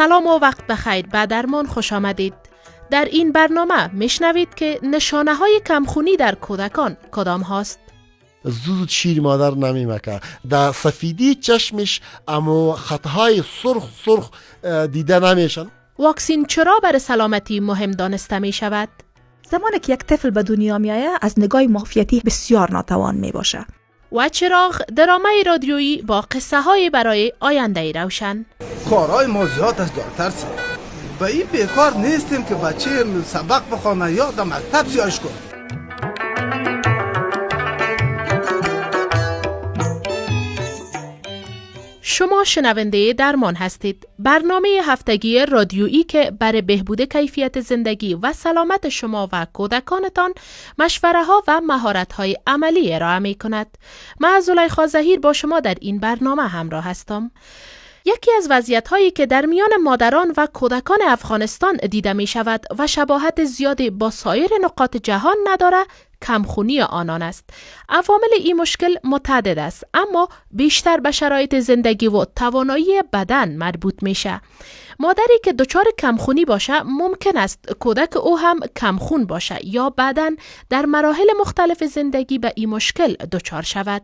سلام و وقت بخیر، به درمان خوش آمدید. در این برنامه میشنوید که نشانه های کمخونی در کودکان کدام هاست؟ زود شیر مادر نمیمکه، در سفیدی چشمش اما خطهای سرخ سرخ دیده نمیشن. واکسین چرا برای سلامتی مهم دانسته می شود؟ زمانی که یک طفل به دنیا می آید از نگاه معافیتی بسیار ناتوان می باشه. و چراغ، درامای رادیویی با قصه های برای آینده روشن. کارهای ما زیاد است دکتر صاحب. به این بیکار نیستیم که بچه سبق بخوانه یا در مکتب سیاش کنه. شما شنونده درمان هستید، برنامه هفتگی رادیویی که برای بهبود کیفیت زندگی و سلامت شما و کودکانتان مشوره ها و مهارت های عملی ارائه می کند. من زلیخا ظهیر با شما در این برنامه همراه هستم. یکی از وضعیت هایی که در میان مادران و کودکان افغانستان دیده می شود و شباهت زیادی با سایر نقاط جهان نداره، کمخونی آنان است. عوامل این مشکل متعدد است، اما بیشتر به شرایط زندگی و توانایی بدن مربوط میشه. مادری که دچار کمخونی باشه ممکن است کودک او هم کمخون باشه یا بعداً در مراحل مختلف زندگی به این مشکل دچار شود.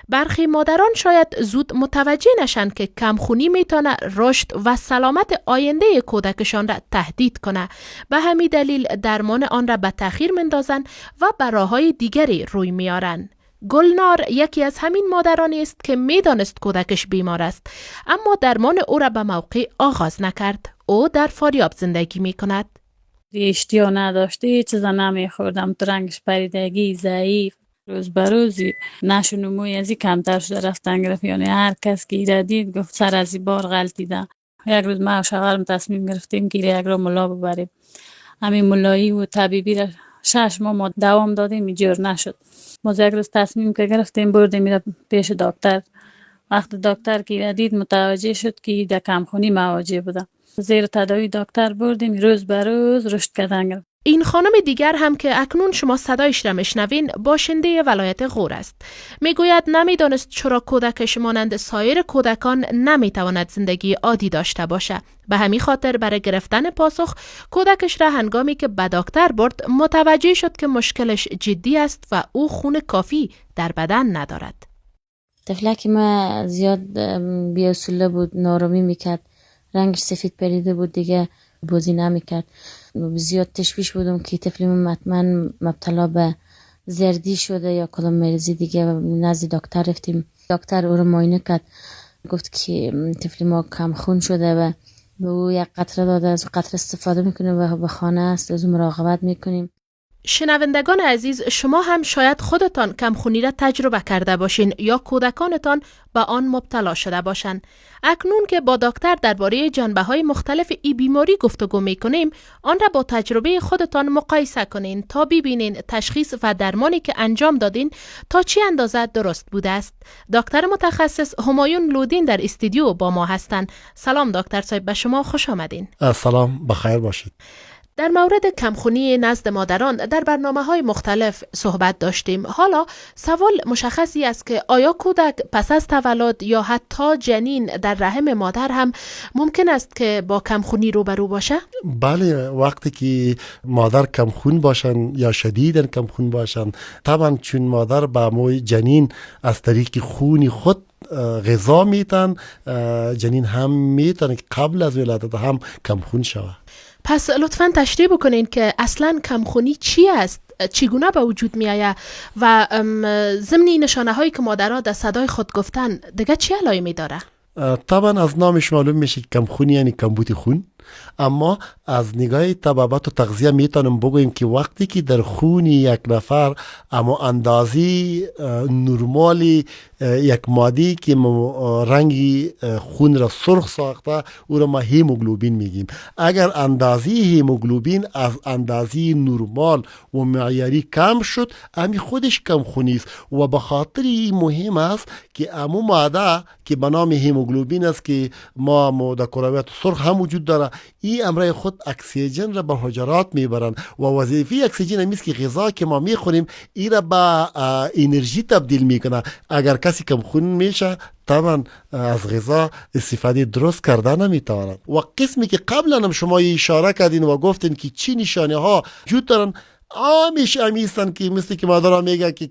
برخی مادران شاید زود متوجه نشن که کمخونی میتونه رشد و سلامت آینده کودکشان را تهدید کنه. به همین دلیل درمان آن را به تأخیر مندازن و به راه‌های دیگری روی میارن. گلنار یکی از همین مادرانی است که میدانست کودکش بیمار است، اما درمان او را به موقع آغاز نکرد. او در فاریاب زندگی می کند. اشتیا نداشته، هیچ چیز نمیخوردم، تو رنگش پریدگی، ضعیف، روز به روز نشو نموی از این کمتر شده رفتن گرفت. یعنی هر کس که ایره دید گفت سر از این بار غلطیده. یک روز ما و شوهرم تصمیم گرفتیم که یک را ملا ببریم. همین ملایی و طبیبی را 6 ماه ما دوام دادیم، جور نشد. ما یک روز تصمیم که گرفتیم بردیم میره پیش دکتر. وقت دکتر که دید متوجه شد که در کمخونی مواجه بوده. زیر تداوی دکتر بردیم، روز به روز رشد کردن گرفت. این خانم دیگر هم که اکنون شما صدایش را میشنوین باشنده ولایت غور است. میگوید نمیدانست چرا کودکش مانند سایر کودکان نمیتواند زندگی عادی داشته باشه. به همین خاطر برای گرفتن پاسخ کودکش را هنگامی که به دکتر برد متوجه شد که مشکلش جدی است و او خون کافی در بدن ندارد. طفلک ما زیاد بی‌حوصله بود، نارامی میکرد، رنگش سفید پریده بود، دیگه بازی نمیکرد. زیاد تشویش بودم که طفلم حتما مبتلا به زردی شده یا کدام مریضی دیگه. نزد دکتر رفتیم، دکتر او رو معاینه کرد، گفت که طفل ما کم خون شده و به او یک قطره داده، از قطره استفاده میکنه و به خانه است، از او مراقبت میکنیم. شنوندگان عزیز، شما هم شاید خودتان کمخونی را تجربه کرده باشین یا کودکانتان به آن مبتلا شده باشند. اکنون که با دکتر درباره جنبه‌های مختلف این بیماری گفتگو می‌کنیم، آن را با تجربه خودتان مقایسه کنین تا ببینین تشخیص و درمانی که انجام دادین تا چه اندازه درست بوده است. دکتر متخصص همایون لودین در استودیو با ما هستند. سلام دکتر صاحب، به شما خوش آمدین. سلام، بخیر باشید. در مورد کمخونی نزد مادران در برنامه‌های مختلف صحبت داشتیم. حالا سوال مشخصی است که آیا کودک پس از تولد یا حتی جنین در رحم مادر هم ممکن است که با کمخونی روبرو باشه؟ بله، وقتی که مادر کمخون باشن یا شدیداً کمخون باشن، طبعاً چون مادر با موی جنین از طریق خون خود غذا میتن، جنین هم میتن که قبل از ولادت هم کمخون شود. پس لطفاً تشریح بکنین که اصلاً کمخونی چی است، چگونه به وجود می آید و ضمن نشانه هایی که مادرها در صدای خود گفتن دیگه چی علائمی داره؟ طبعاً از نامش معلوم میشه که کمخونی یعنی کمبود خون، اما از نگاه طبابت و تغذیه میتونم بگویم که وقتی که در خون یک نفر اما اندازی نرمالی یک ماده که رنگی خون را سرخ ساخته، او را ما هیموگلوبین میگیم. اگر اندازی هیموگلوبین از اندازی نرمال و معیاری کم شد، امی خودش کم خونی است و به خاطر این مهم است که امو ماده که به نام هیموگلوبین است که ما در کرویات سرخ هم وجود داره، این امرای خود اکسیژن را به حجرات میبرن و وظیفه اکسیژن همیست که غذا که ما میخوریم این را به انرژی تبدیل میکنه. اگر کسی کمخون میشه طبعا از غذا استفاده درست کرده نمیتواند. و قسمی که قبلا هم شما اشاره کردین و گفتین که چی نشانه ها وجود دارن، عامش امیستن که مثل که مادرها میگه که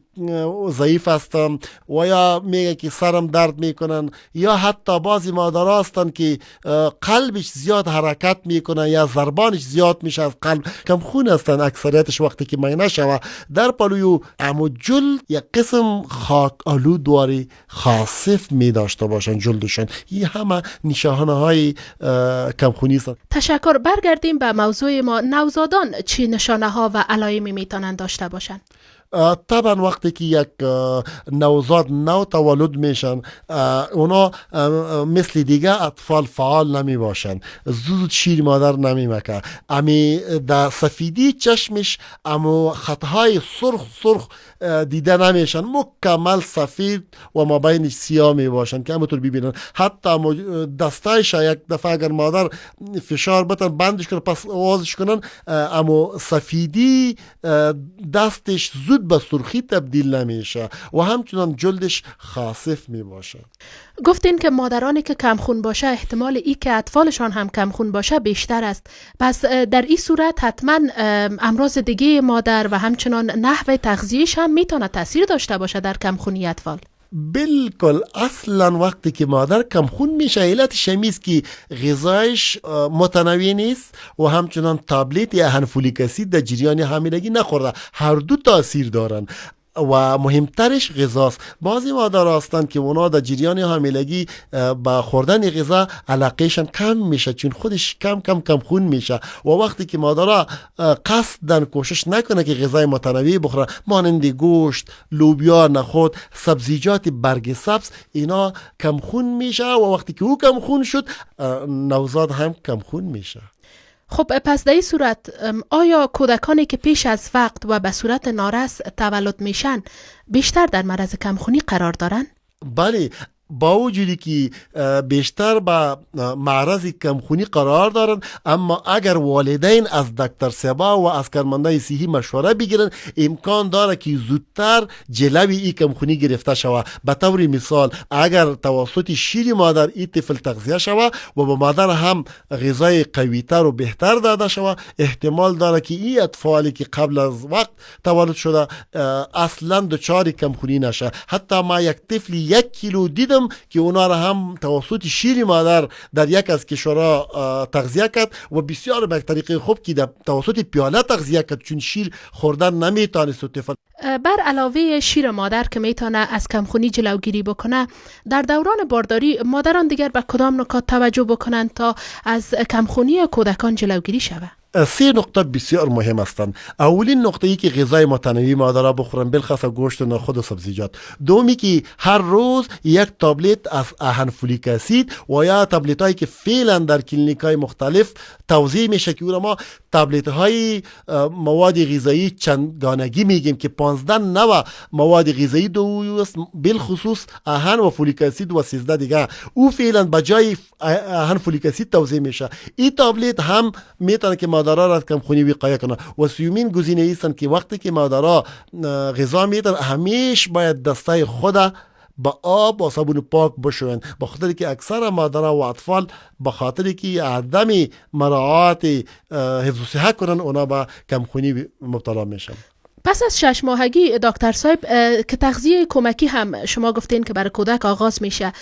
ضعیف هستم و یا میگه که سرم درد میکنن، یا حتی بعضی مادرها هستن که قلبش زیاد حرکت میکنه یا ضربانش زیاد میشه از قلب، کم خون هستن اکثریتش وقتی که معاینه شوه در پالویو امو جلد یک قسم خاک آلود واری خاصف می داشته باشن جلدشون. این همه نشانه های کمخونی هستن. تشکر. برگردیم به موضوع ما. نوزادان چی نشانه ها و علائمی میتونن داشته باشن؟ طبعا وقتی که یک نوزاد نو تولد میشن، اونا مثل دیگه اطفال فعال نمی باشن، زود شیر مادر نمی مکه، امی در سفیدی چشمش امو خطهای سرخ سرخ دیده نمیشن، مکمل سفید و مابینش سیاه می باشن که همونطور ببینن. حتی دستایش یک دفعه اگر مادر فشار بتن بندش کنن پس وازش کنن، امو سفیدی دستش زود به سرخی تبدیل نمیشه و همچنان جلدش خاصف می باشه. گفتین که مادرانی که کمخون باشه احتمال ای که اطفالشان هم کمخون باشه بیشتر است. پس در این صورت حتما امراض دیگه مادر و همچنان نحوه تغذیه‌اش هم میتونه تاثیر داشته باشه در کمخونی اطفال. بالکل. اصلا وقتی که مادر کمخون میشه علتش همیست که غذایش متنوع نیست و همچنان تابلت یا آهن فولیک اسید در جریان حاملگی نخورده، هر دو تاثیر دارن و مهمترش غذاست. بعضی مادرها هستند که اونا در جریان حاملگی با خوردن غذا علاقهشان کم میشه، چون خودش کم کم کم خون میشه و وقتی که مادرها قصدن کوشش نکنه که غذای متنوع بخوره، مانند گوشت، لوبیا، نخود، سبزیجات برگ سبز، اینا کم خون میشه و وقتی که او کم خون شد نوزاد هم کم خون میشه. خب پس در این صورت آیا کودکانی که پیش از وقت و به صورت نارس تولد میشن بیشتر در معرض کمخونی قرار دارن؟ بله، با وجودی که بیشتر به معرض کمخونی قرار دارن، اما اگر والدین از دکتر سبا و از کارمندای صحی مشوره بگیرن امکان داره که زودتر جلوی این کمخونی گرفته شود. به طور مثال اگر توسط شیر مادر این طفل تغذیه شود و به مادر هم غذای قویتر و بهتر داده شود، احتمال داره که این اطفالی که قبل از وقت تولد شده اصلا دچار کمخونی نشه. حتی ما یک طفل 1 کیلو دیدم که اونا را هم توسط شیر مادر در یک از کشورها تغذیه کرد و بسیار به طریقه خوب که توسط پیاله تغذیه کرد، چون شیر خوردن نمیتونست طفل. بر علاوه شیر مادر که میتونه از کمخونی جلوگیری بکنه، در دوران بارداری مادران دیگر به کدام نکات توجه بکنند تا از کمخونی کودکان جلوگیری شود؟ 3 نقطه بسیار مهم هستند. اولین نقطه ای که غذای متنوع مادرها بخورن، بالخصوص گوشت و نخود و سبزیجات. دومی که هر روز یک تابلت از آهن فولیک اسید و یا تابلت هایی که فعلا در کلینیک های مختلف توزیع میشه که او ما تابلت های مواد غذایی چندگانگی میگیم که 15 نوع مواد غذایی دو است، بالخصوص آهن و فولیک اسید و 13 دیگه. او فعلا به جای آهن فولیک اسید توزیع میشه. این تابلت هم میتونه که مادرها را از کمخونی وقایه کنه. و سومین گزینه ایستن که وقتی که مادرها غذا میدن همیش باید دستای خود با آب و صابون پاک بشوین، به خاطر که اکثر مادرها و اطفال به خاطر که عدم مراعات حفظ و صحه کنن اونا به کمخونی مبتلا میشن. پس از 6 ماهگی دکتر صاحب که تغذیه کمکی هم شما گفتین که برای کودک آغاز میشه،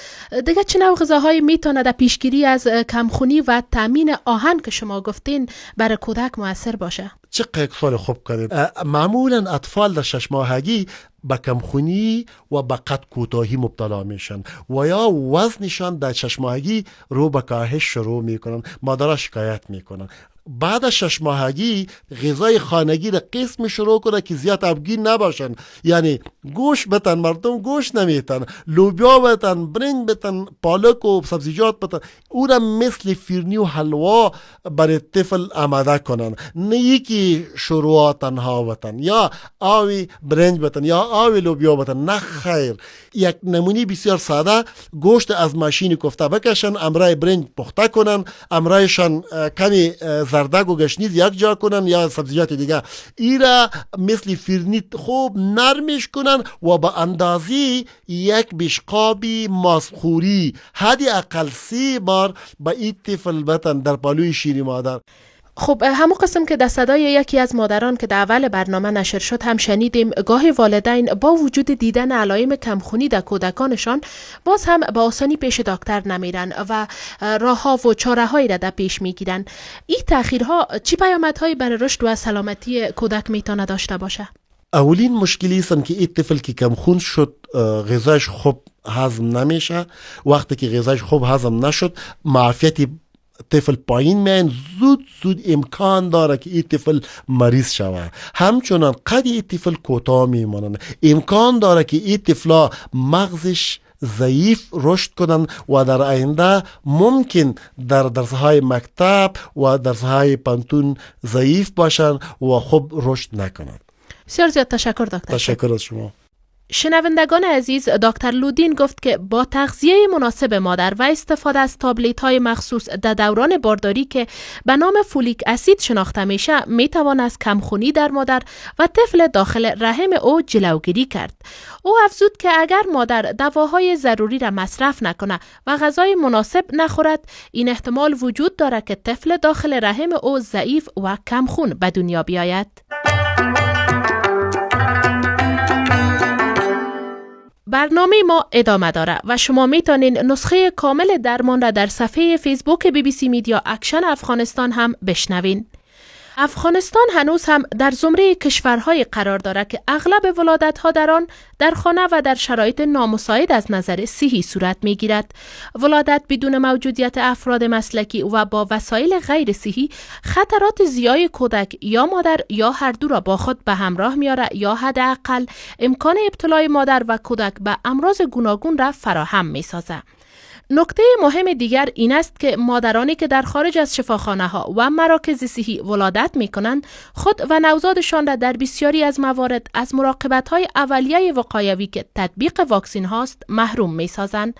دیگه چه نوع غذاهایی میتونه در پیشگیری از کمخونی و تامین آهن که شما گفتین برای کودک موثر باشه؟ چه یک سوال خوب کردید. معمولا اطفال در 6 ماهگی به کمخونی و به قد کوتاهی مبتلا میشن و یا وزنشان در 6 ماهگی رو به کاهش شروع میکنن، مادرها شکایت میکنن. بعد از 6 ماهگی غذای خانگی را قسم شروع کنه که زیاد آبگین نباشن، یعنی گوش بتن، مردم گوش نمیتن، لوبیا بتن، برنج بتن، پالک و سبزیجات بتن، او را مثل فرنی و حلوا برای طفل آماده کنن، نه یکی شروع تنها بتن یا آوی برنج بتن یا آوی لوبیا بتن، نه خیر. یک نمونی بسیار ساده، گوشت از ماشین کوفته بکشن، امرای برنج پخته کنن، امرایشان کمی زردک و گشنیز یک جا کنن یا سبزیجات دیگه، ایرا مثل فرنی خوب نرمش کنن و به اندازه یک بشقابی ماسخوری حداقل 3 بار به این طفل بتن در پالوی شیر مادر. خب همون قسم که در صدای یکی از مادران که در اول برنامه نشر شد هم شنیدیم، گاهی والدین با وجود دیدن علائم کمخونی در کودکانشان باز هم با آسانی پیش دکتر نمیرن و راه‌ها و چاره‌هایی را در پیش میگیرن. این تأخیرها چی پیامدهایی برای رشد و سلامتی کودک میتونه داشته باشه؟ اولین مشکلی است که این طفل که کمخون شد غذایش خوب هضم نمیشه. وقتی که غذایش خوب هضم نشد، معافیت طفل پایین میاین، زود زود امکان داره که این طفل مریض شود. همچنان قد این طفل کوتاه میمانند، امکان داره که این طفلا مغزش ضعیف رشد کنن و در آینده ممکن در درسهای مکتب و درسهای پانتون ضعیف باشن و خوب رشد نکنن. بسیار زیاد تشکر دکتر. تشکر از شما. شنوندگان عزیز، دکتر لودین گفت که با تغذیه مناسب مادر و استفاده از تابلت های مخصوص در دوران بارداری که به نام فولیک اسید شناخته میشه، میتوان از کمخونی در مادر و طفل داخل رحم او جلوگیری کرد. او افزود که اگر مادر دواهای ضروری را مصرف نکنه و غذای مناسب نخورد، این احتمال وجود دارد که طفل داخل رحم او ضعیف و کمخون به دنیا بیاید. برنامه ما ادامه داره و شما میتونین نسخه کامل درمان را در صفحه فیسبوک BBC Media Action افغانستان هم بشنوین. افغانستان هنوز هم در زمره کشورهای قرار دارد که اغلب ولادت‌ها در آن در خانه و در شرایط نامساعد از نظر صحی صورت می‌گیرد. ولادت بدون موجودیت افراد مسلکی و با وسایل غیر صحی خطرات زیای کودک یا مادر یا هر دو را با خود به همراه می‌آورد یا حداقل امکان ابتلای مادر و کودک به امراض گوناگون را فراهم می‌سازد. نکته مهم دیگر این است که مادرانی که در خارج از شفاخانه ها و مراکز صحی ولادت می کنند، خود و نوزادشان را در بسیاری از موارد از مراقبت های اولیه وقایوی که تطبیق واکسین هاست محروم می سازند.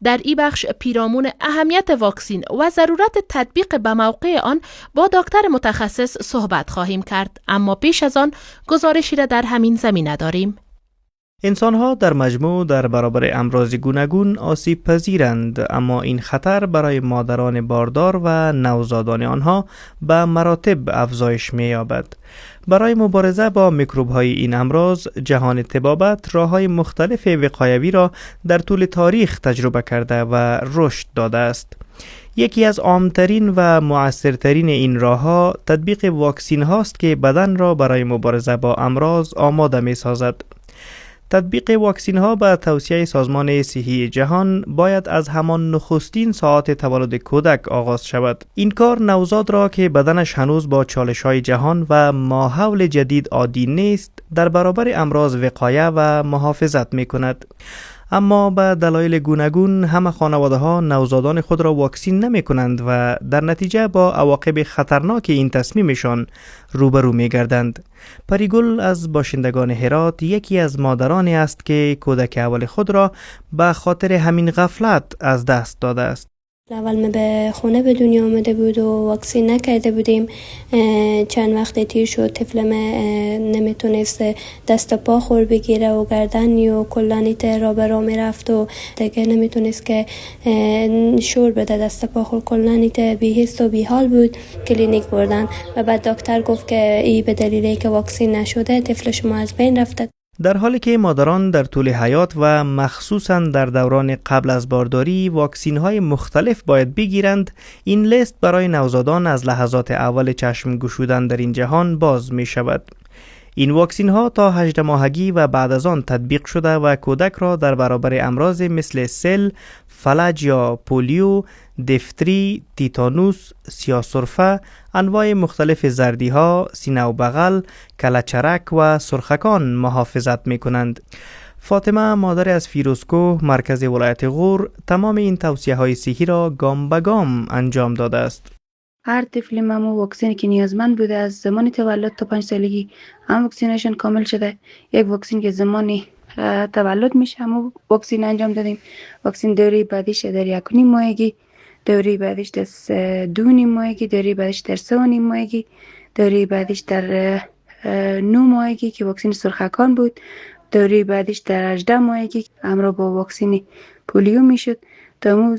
در این بخش پیرامون اهمیت واکسین و ضرورت تطبیق به موقع آن با دکتر متخصص صحبت خواهیم کرد، اما پیش از آن گزارشی را در همین زمینه داریم. انسان‌ها در مجموع در برابر امراض گوناگون آسیب پذیرند، اما این خطر برای مادران باردار و نوزادان آنها به مراتب افزایش می‌یابد. برای مبارزه با میکروب‌های این امراض، جهان طبابت راه‌های مختلف وقایوی را در طول تاریخ تجربه کرده و رشد داده است. یکی از عامترین و مؤثرترین این راه‌ها تطبیق واکسین هاست که بدن را برای مبارزه با امراض آماده می‌سازد. تطبیق واکسین ها به توصیه سازمان صحی جهان باید از همان نخستین ساعت تولد کودک آغاز شود. این کار نوزاد را که بدنش هنوز با چالش های جهان و ماحول جدید عادی نیست، در برابر امراض وقایه و محافظت می کند. اما به دلایل گوناگون همه خانواده ها نوزادان خود را واکسین نمی کنند و در نتیجه با عواقب خطرناک این تصمیمشان روبرو می گردند. پریگل از باشندگان هرات یکی از مادرانی است که کودک اول خود را به خاطر همین غفلت از دست داده است. اول ما به خونه به دنیا آمده بود و واکسین نکرده بودیم. چند وقت تیر شد، طفل ما نمیتونست دست و پا خور بگیره و گردن و کلانیت را به را میرفت و دیگه نمیتونست که شور بده دست و پا خور، کلانیت بی‌حس و بیحال بود. کلینیک بردن و بعد دکتر گفت که ای به دلیلی که واکسین نشده طفل شما از بین رفته. در حالی که مادران در طول حیات و مخصوصاً در دوران قبل از بارداری واکسین های مختلف باید بگیرند، این لیست برای نوزادان از لحظات اول چشم گشودن در این جهان باز می شود. این واکسین ها تا 18 ماهگی و بعد از آن تطبیق شده و کودک را در برابر امراض مثل سل، فلج یا پولیو، دیفتری، تیتانوس، سیاه سرفه، انواع مختلف زردی ها، سینه و بغل، کله‌چرک و سرخکان محافظت می کنند. فاطمه، مادر از فیروزکوه، مرکز ولایت غور، تمام این توصیه های صحی را گام به گام انجام داده است. هر طفل ما واکسینی که نیازمند بوده از زمان تولد تا 5 سالگی هم vaccination کامل شده. یک واکسین که زمان تولد میشه هم واکسین انجام دادیم. واکسین دوره بعدیش در 1.5 ماهگی، دوره بعدیش در 2.5 ماهگی، دوره بعدیش در 3.5 ماهگی، دوره بعدیش در 9 ماهگی که واکسین سرخکان بود، دوره بعدیش در 18 ماهگی همراه با واکسین پولیو میشد. تا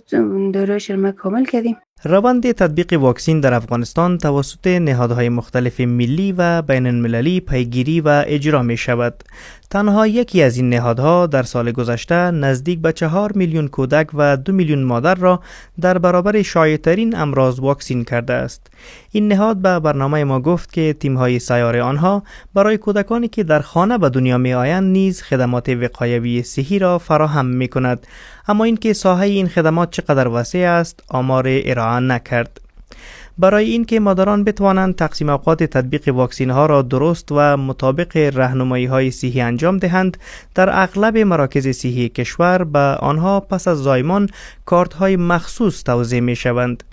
دوره ما کامل کردیم. روند تطبیق واکسین در افغانستان توسط نهادهای مختلف ملی و بین المللی پیگیری و اجرا می شود. تنها یکی از این نهادها در سال گذشته نزدیک به 4 میلیون کودک و 2 میلیون مادر را در برابر شایع‌ترین امراض واکسین کرده است. این نهاد به برنامه ما گفت که تیم‌های سیار آنها برای کودکانی که در خانه به دنیا می آیند نیز خدمات وقایوی صحی را فراهم می کند. اما اینکه ساحه این خدمات چقدر وسیع است آمار ارائه نکرد. برای اینکه مادران بتوانند تقسیم اوقات تطبیق واکسین ها را درست و مطابق راهنمایی های صحی انجام دهند، در اغلب مراکز صحی کشور به آنها پس از زایمان کارت های مخصوص توزیع می شوند.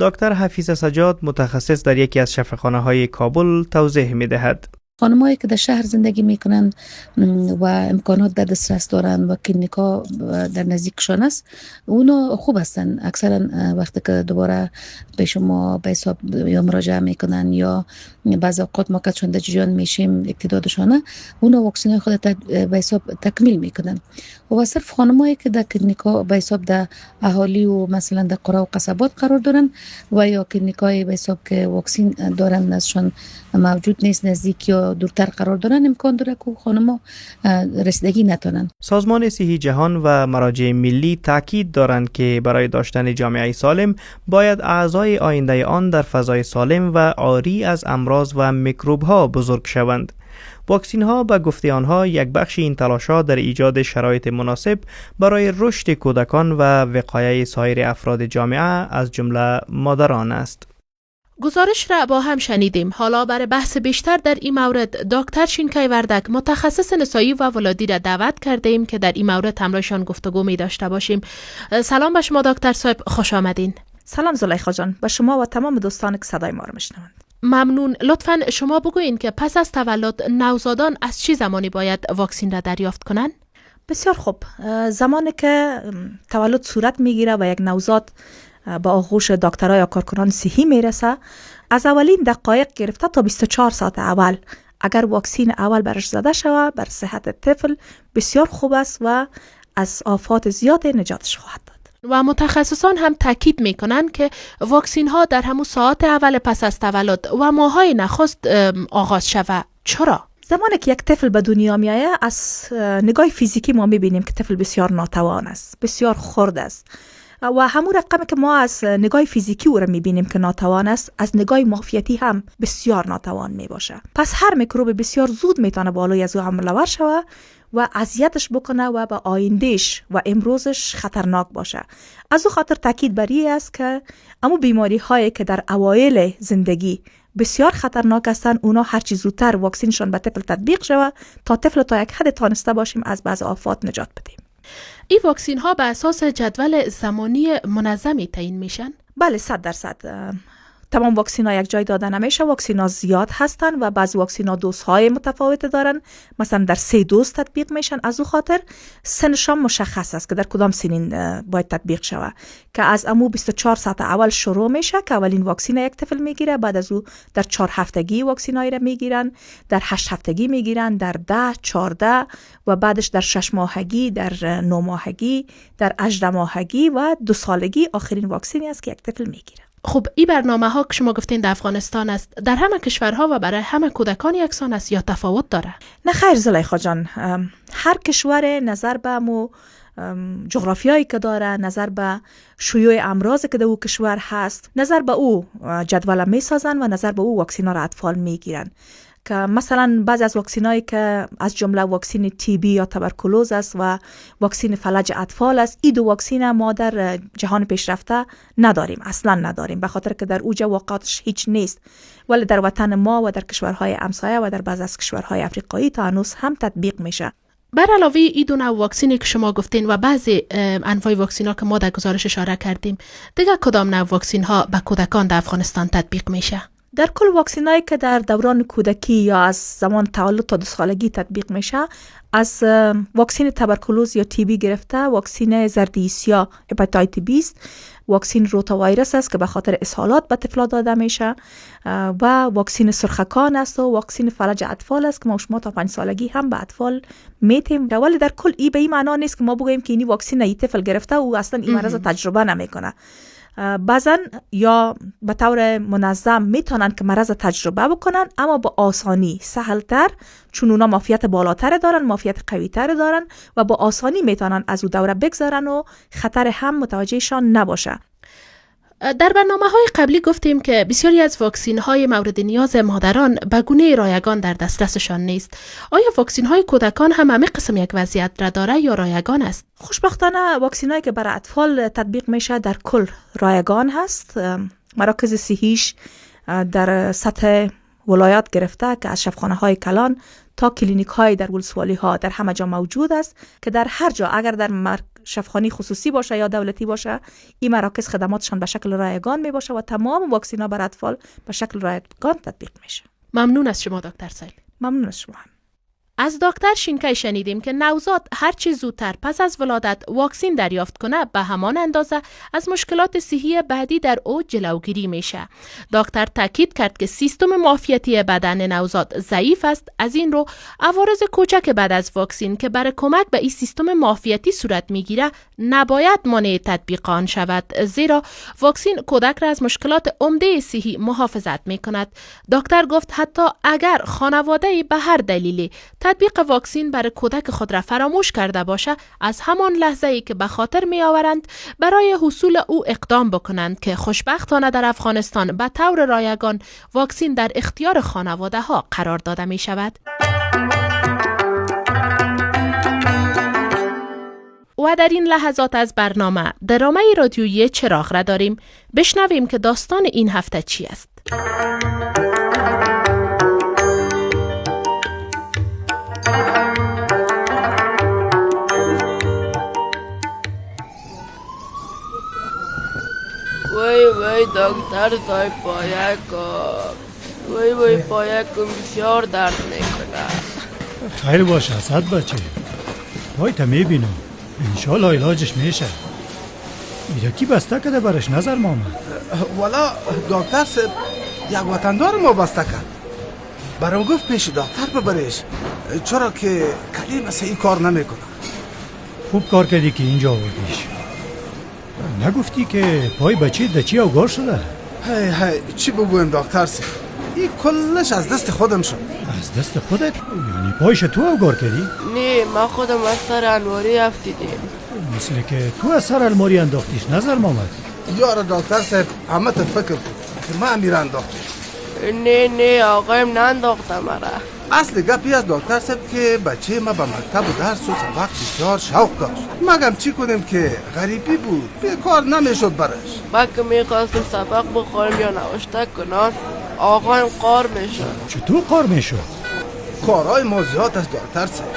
دکتر حفیظه سجاد، متخصص در یکی از شفاخانه های کابل، توضیح می دهد. خانمایی که در شهر زندگی میکنن و امکانات در دسترس دارن و کلینیکا در نزدیکشان است، اونا خوب هستن. اکثرا وقتی که دوباره به شما به حساب یا مراجعه میکنن یا بعض اوقات ما که چون در جریان میشیم اقتدادشانه، اونا واکسین خود به حساب تکمیل میکنن. و صرف خانمایی که در کلینیکا به حساب در اهالی و مثلا در قرا و قصبات قرار دارن و یا کلینیکای به حساب که واکسین دارن ازشان موجود نیست، نزدیک یا دورتر قرار دارن، امکان داره که خانم‌ها رسیدگی نتونن. سازمان صحی جهان و مراجع ملی تاکید دارند که برای داشتن جامعه سالم باید اعضای آینده آن در فضای سالم و عاری از امراض و میکروب ها بزرگ شوند. واکسین ها به گفته آنها یک بخش این تلاش ها در ایجاد شرایط مناسب برای رشد کودکان و وقایع سایر افراد جامعه از جمله مادران است. گزارش را با هم شنیدیم. حالا برای بحث بیشتر در این مورد دکتر شینکای وردک، متخصص نسایی و ولادی را دعوت کرده ایم که در این مورد همراهشان گفتگو می داشته باشیم. سلام به شما دکتر صاحب، خوش آمدین. سلام زلیخا جان، به شما و تمام دوستان که صدای ما را میشنوند. ممنون. لطفاً شما بگویین که پس از تولد نوزادان از چه زمانی باید واکسین را دریافت کنند؟ بسیار خوب. زمانی که تولد صورت میگیره و یک نوزاد با آغوش دکترها یا کارکنان صحی میرسه، از اولین دقایق گرفته تا 24 ساعت اول اگر واکسین اول برش زده شود، بر صحت طفل بسیار خوب است و از آفات زیاد نجاتش خواهد داد. و متخصصان هم تاکید میکنند که واکسین ها در همون ساعت اول پس از تولد و ماهای نخست آغاز شود. چرا؟ زمانی که یک طفل به دنیا میآید، از نگاه فیزیکی ما میبینیم که طفل بسیار ناتوان است، بسیار خرد است و همون رقمی که ما از نگاه فیزیکی او را میبینیم که ناتوان است، از نگاه معافیتی هم بسیار ناتوان میباشه. پس هر میکروب بسیار زود میتونه بالای از او حمله ور شوه و اذیتش بکنه و به آیندهش و امروزش خطرناک باشه. از او خاطر تاکید بر این است که امو بیماری هایی که در اوایل زندگی بسیار خطرناک هستند، اونا هرچی زودتر واکسینشان به طفل تطبیق شوه تا طفل تا یک حد تانسته باشیم از بعض آفات نجات بدیم. این واکسین ها به اساس جدول زمانی منظمی تعیین میشن؟ بله، 100%. تمام واکسین ها یک جای داده نمیشه. واکسین ها زیاد هستن و بعضی واکسین ها دوز های متفاوت دارن، مثلا در 3 دوز تطبیق میشن. از او خاطر سنشان مشخص است که در کدام سنین باید تطبیق شوه، که از امو 24 ساعت اول شروع میشه که اولین واکسین یک طفل میگیره، بعد از او در 4 هفتگی واکسین های را میگیرن، در 8 هفتگی میگیرن، در 10، 14 و بعدش در 6 ماهگی، در 9 ماهگی، در 18 ماهگی و 2 سالگی آخرین واکسینی است که یک طفل میگیره. خب این برنامه ها که شما گفتین در افغانستان است، در همه کشورها و برای همه کودکان یکسان است یا تفاوت داره؟ نه خیر زلیخا جان، هر کشور نظر به جغرافیایی که داره، نظر به شیوع امراض که در او کشور هست، نظر به او جدول می سازن و نظر به او واکسینا را اطفال می گیرن. که مثلا بعضی از واکسینایی که از جمله واکسین TB یا تبرکلوز است و واکسین فلج اطفال است، این دو واکسین ما در جهان پیشرفته نداریم، اصلا نداریم، به خاطر که در اوج واقعاتش هیچ نیست. ولی در وطن ما و در کشورهای همسایه و در بعضی از کشورهای افریقایی تا هنوز هم تطبیق میشه. بر علاوه این دو نوع واکسینی که شما گفتین و بعضی انواع واکسین ها که ما در گزارش اشاره کردیم، دیگه کدام نوع واکسین ها به کودکان در افغانستان تطبیق میشه؟ در کل واکسینایی که در دوران کودکی یا از زمان تولد تا 2 سالگی تطبیق میشه، از واکسین تبرکلوز یا TB گرفته، واکسین زردی سیاه هپاتایت B است، واکسین روتاویروس است که به خاطر اسهالات به طفلا داده میشه و واکسین سرخکان است و واکسین فلج اطفال است که ما شما تا 5 سالگی هم به اطفال میتیم. ولی در کل ای به این معنا نیست که ما بگوییم که اینی واکسین ای طفل گرفته و اصلا این مرض تجربه نمیکنه. بعضا یا به طور منظم میتونن که مرض تجربه بکنن، اما با آسانی سهلتر، چون اونا معافیت بالاتر دارن، معافیت قویتر دارن و با آسانی میتونن از او دوره بگذارن و خطر هم متوجهشان نباشه. در برنامه های قبلی گفتیم که بسیاری از واکسین های مورد نیاز مادران به گونه رایگان در دسترسشان نیست. آیا واکسین های کودکان هم همه قسم یک وضعیت را داره یا رایگان است؟ خوشبختانه واکسین هایی که برای اطفال تطبیق میشه در کل رایگان هست. مراکز صحیش در سطح ولایات گرفته که از شفاخانه های کلان تا کلینیک های در ولسوالی ها در همه جا موجود است که در هر جا اگر در شفاخانه خصوصی باشه یا دولتی باشه، این مراکز خدماتشان به شکل رایگان می باشه و تمام واکسین ها بر اطفال به شکل رایگان تطبیق میشه. ممنون از شما دکتر سایل. ممنون از شما. از دکتر شینکی شنیدیم که نوزاد هرچه زودتر پس از ولادت واکسین دریافت کنه، به همان اندازه از مشکلات صحی بعدی در او جلوگیری میشه. دکتر تاکید کرد که سیستم معافیتی بدن نوزاد ضعیف است، از این رو عوارض کوچک بعد از واکسین که برای کمک به این سیستم معافیتی صورت میگیره نباید مانع تطبیق آن شود، زیرا واکسین کودک را از مشکلات عمده صحی محافظت میکند. دکتر گفت حتی اگر خانواده به هر دلیلی تطبیق واکسین برای کودک خود را فراموش کرده باشه، از همان لحظه ای که به خاطر می آورند برای حصول او اقدام بکنند که خوشبختانه در افغانستان به طور رایگان واکسین در اختیار خانواده ها قرار داده می شود. و در این لحظات از برنامه درامه رادیویی چراغ را داریم. بشنویم که داستان این هفته چی است. وای وای دکتر صاحب پایکم، وای وای پایکم بسیار درد میکنه. خیر باشه اسد بچه، پایت میبینم، انشالله علاجش میشه. ایره بسته کده برش نظر مامد؟ والا دکتر صاحب یک وطندار ما بسته کرد، برام گفت پیش دکتر ببرش، چرا که کلیم این کار نمیکنه. خوب کار کردی که اینجا آوردیش. نگفتی که پای بچه دچی اوگار شده؟ هی هی چی بگویم دکتر صاحب، این کلش از دست خودم شد. از دست خودت؟ یعنی پایش تو اوگار کردی؟ نه، ما خودم از سر انواری افتیدیم. مثل که تو از سر الماری انداختیش نظر مامد. یار دکتر صاحب همه تا فکر بود که ما امیر انداختیم. نه نه آقایم ننداختم مرا. اصل گپی از دکتر صاحب که بچه ما به مکتب و درس و سبق بسیار شوق داشت، مگم چی کنیم که غریبی بود، بیکار نمیشد برش. ما که میخواستم سبق بخورم یا نوشته کنم آقایم قار میشد. چطور قار میشد؟ کارهای ما زیاد از دکتر صاحب،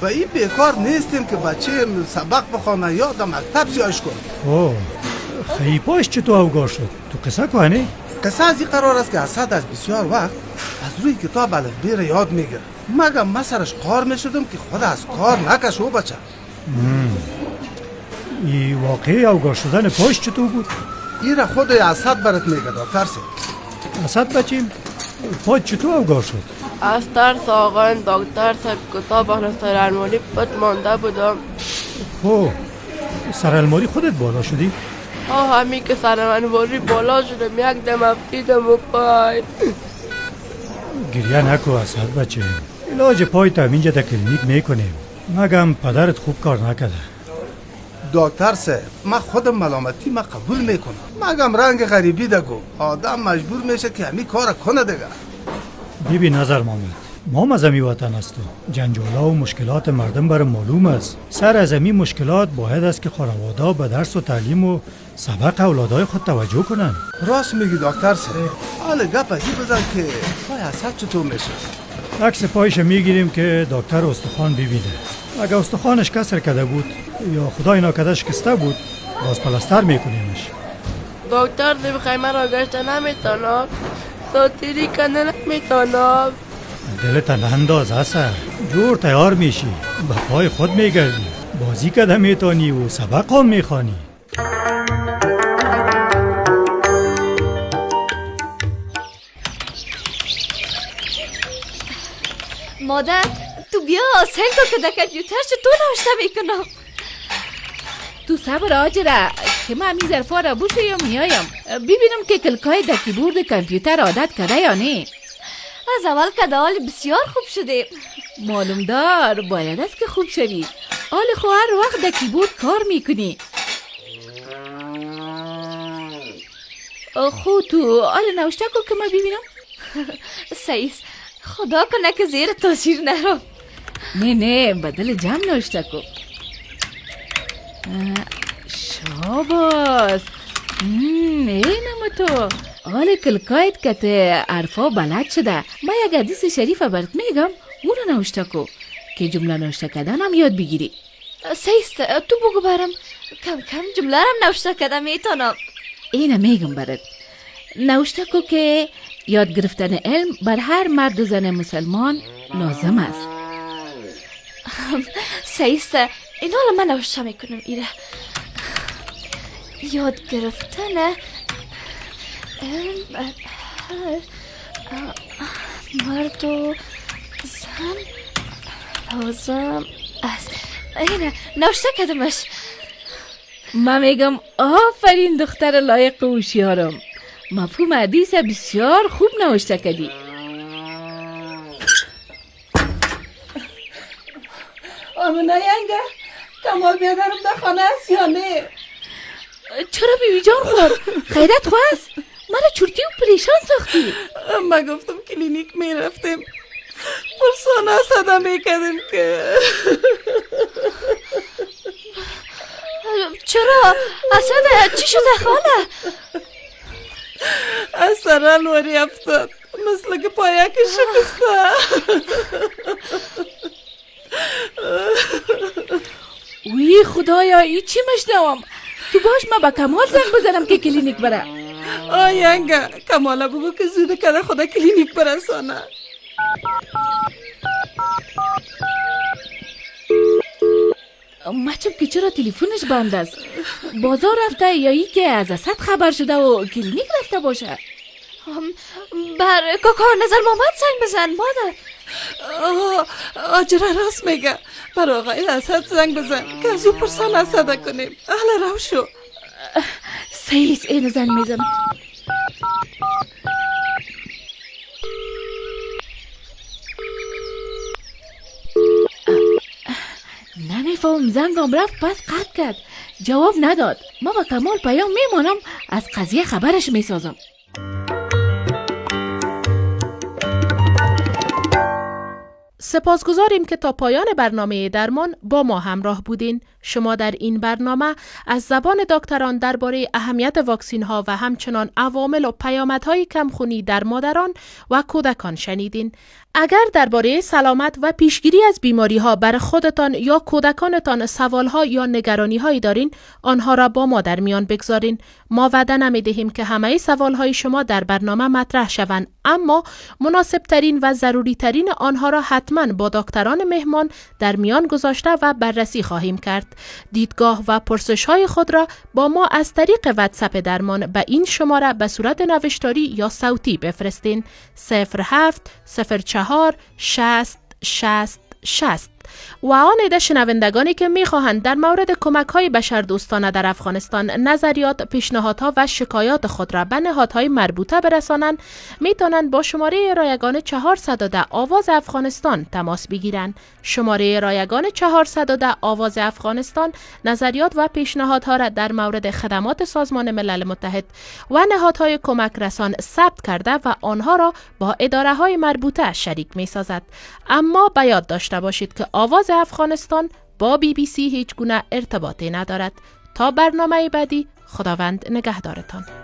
به این بیکار نیستیم که بچه سبق بخوانه یا در مکتب سیاش کنه. اوه خیلی پاش چطور اوگار شد؟ تو قصه کنی؟ قصه از این قرار است که اسد از بسیار وقت از روی کتاب الفبی را یاد میگیره، مگم من سرش قار میشدم که خود از کار نکش او بچه. این واقعی اوگار شدن پاش چطور بود؟ این را خود اسد برات میگه دکتر صاحب. اسد بچیم پاش چطور اوگار شد؟ از ترس آقایم دکتر صاحب کتاب آن سر الماری پت مانده بودم. خب سر الماری خودت بالا شدی؟ آه همی که سر الماری بالا شدم یک دم افتیدم و پای. گریه نکو اسد بچه، علاج پای تا اینجا در کلینیک میکنیم. مگم پدرت خوب کار نکرده. دکتر صاحب من خودم ملامتی ما قبول میکنم، مگم رنگ غریبی دگو آدم مجبور میشه که همی کار کنه دیگه. بیبی نظر محمد، ما از امی وطن هستم. جنجالا و مشکلات مردم برم معلوم است. سر از امی مشکلات باید است که خانواده به درس و تعلیم و سبق اولادای خود توجه کنن. راست میگی دکتر صاحب. حالا گپ ازی بزن که پای اسد چطور میشه. عکس پایش میگیریم که دکتر استخوان ببینه. اگه استخوانش کسر کرده بود یا خدای ناکرده شکسته بود، باز پلستر میکنیمش. دکتر صاحب خیمه را گشته نمیتونم، ساتیری کنه نمیتونم. دلت ننداز اسد، جور تیار میشی، به پای خود میگردی، بازی کده میتونی و سبق هم میخوانی. مادر تو بیا سیل کن که در کامپیوتر چطور نوشته میکنم. تو صبر آجره که من همی ظرفا را بشویم میایم ببینم که کلکای در کیبورد کامپیوتر عادت کرده یا نه. از اول که حال بسیار خوب شده. معلوم دار باید است که خوب شوی. حال خو هر وقت در کیبورد کار میکنی. خو تو حال نوشته کو که من ببینم. صحیح، خدا کنه که زیر تاثیر نرم. نه نه، بدل جمع نوشته کو. شاباس. نه نمو تو حال کلکایت که ته حرفا بلد شده. ما یک حدیث شریف برات میگم، اونو نوشته کو که جمله نوشته کردن هم یاد بگیری. صحیح، تو بگو برم. کم کم جمله رم نوشته کردم میتونم. اینه میگم برات، نوشته کو که یاد گرفتن علم بر هر مرد و زن مسلمان لازم است. صحیح، اینا رو من نوشته میکنم. ایره یاد گرفتن علم بر هر مرد و زن لازم است. اینه نوشته کردمش. من میگم آفرین دختر لایق و هوشیارم، مفهوم حدیث بسیار خوب نوشته کردی. آمنه ینگه کمال بیادرم در خانه است یا نه؟ چرا بیبی جان خور؟ خیرت خواست؟ مرا چرتی و پریشان ساختی. ما گفتم کلینیک می رفتیم، پرسانه صدا می کردیم که چرا؟ اصلا چی شده خاله؟ از سر لوری افتاد، مثل که پایک شکسته. وی خدایا ای چی مشنوم؟ تو باش ما با کمال زنگ بزنم که کلینیک بره. آینگه کمالا بگو که زود کده خدا کلینیک برسانه. مچم که چرا تلفنش بند است؟ بازار رفته یا ای که از اسد خبر شده و کلینیک رفته باشه؟ بر کاکا نظر محمد زنگ بزن مادر. آجره راست میگه، بر آقای اسد زنگ بزن که از او پرسان اسده کنیم. اهل رو شو. سیس این زنگ میزنم. نمیفهم زنگم رفت پس قطع کرد، جواب نداد. ما با کمال پیام میمانم، از قضیه خبرش میسازم. سپاسگزاریم که تا پایان برنامه درمان با ما همراه بودین. شما در این برنامه از زبان دکتران درباره اهمیت واکسین ها و همچنان عوامل و پیامدهای کمخونی در مادران و کودکان شنیدین. اگر درباره سلامت و پیشگیری از بیماری ها بر خودتان یا کودکانتان سوال ها یا نگرانی هایی دارین، آنها را با ما در میان بگذارین. ما وعده نمیدهیم که همه سوال های شما در برنامه مطرح شوند، اما مناسب ترین و ضروری ترین آنها را حتما با دکتران مهمان در میان گذاشته و بررسی خواهیم کرد. دیدگاه و پرسش های خود را با ما از طریق واتساپ درمان به این شماره به صورت نوشتاری یا صوتی بفرستین: 07 04 60 60 60. و آن عده شنوندگانی که میخواهند در مورد کمک های بشردوستانه در افغانستان نظریات، پیشنهادها و شکایات خود را به نهادهای مربوطه برسانند، میتونند با شماره رایگان 410 آواز افغانستان تماس بگیرند. شماره رایگان 410 آواز افغانستان نظریات و پیشنهادها را در مورد خدمات سازمان ملل متحد و نهادهای کمک رسان ثبت کرده و آنها را با اداره های مربوطه شریک می سازد. اما به یاد داشته باشید که آواز افغانستان با BBC هیچ گونه ارتباطی ندارد. تا برنامه بعدی، خداوند نگهدارتان.